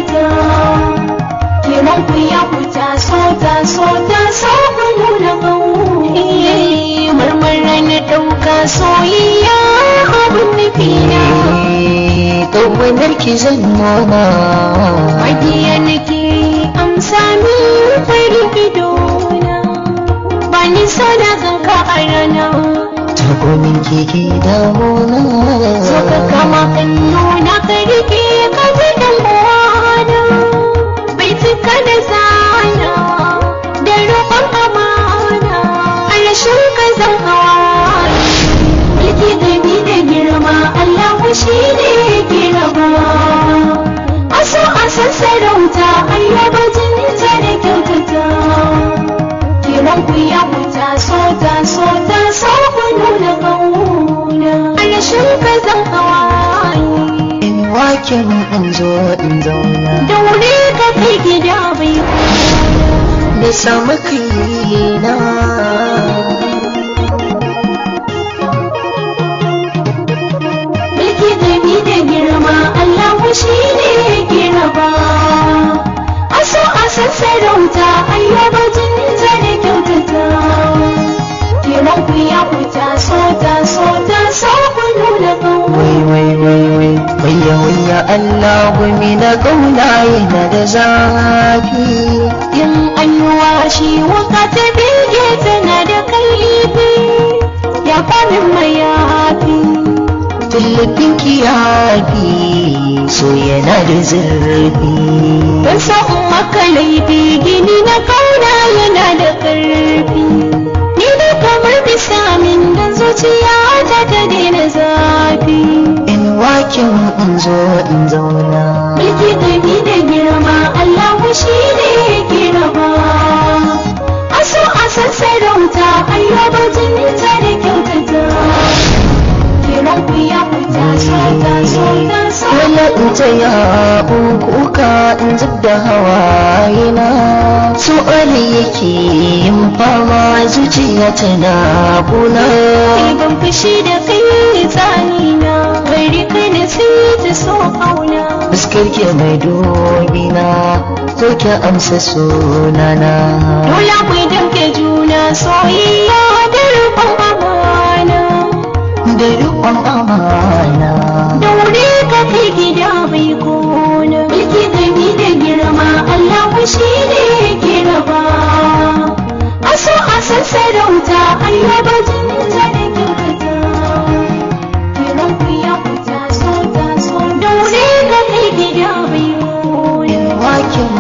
kyautata. Kiran ku ya ku taso taso taso ku nuna ƙauna. Marmara na ɗauka soyayya abin nufi na. Ƙaunar ki zan nuna. Magiya nake amsa min farin idona. Ba ni so na ganka a rana. Tagomin keke damuna. So ka kama kan nuna ka rike ka ji dan uwana. Bai cika da zana da roƙon amana. A rashin ka zan hawaye. Mulki gami da girma Allahu shi ne yake raba. Aso a san sarauta ayyaba jinta da kyautata. Kiran ku ya ku taso taso taso ku nuna ƙauna. A rashin ka zan hawaye. In waken in zo in zauna. Daure ka kai gida bai Na samu kaina. Mulki gami da girma Allahu shi ne yake raba. Aso a san sarauta ayyaba jinta da kyautata. Kiran ku ya ku taso taso taso ku nuna ƙauna. Wai wai wai wai wayya wayya Allahu mina kauna yana da zafi. In an yi washi wuka ta bege tana da kaifi. Ya famin mayafi. Tallafin kiyafi so yana da zurfi. Ban so in maka laifi gini na kauna yana da ƙarfi. Ni da kamar bisa min dan zuciya ta ta daina zafi. In waken in zo in zauna. Mulki gami da girma Allahu shi ne yake raba. Aso a san sarauta ayyaba jinta da kyautata. Kiran ku ya ku taso taso taso. Wala in taya kuka in zub da hawayena. So ali yake yin fama zuciya tana kuna. Ni ban fushi da kai tsanina bari kai na sai ta so kauna. Fuskar ki mai dubina zo ki amsa sunana. Dole mu damke juna soyayya da riƙon amana. Da riƙon amana. Daure ka kai gida bai kona. Mulki gami da girma Allahu shi ne yake raba. Aso a san sarauta ayyaba jinta da kyautata. Kiran ku ya ku taso taso. Daure ka kai gida bai kona. In waken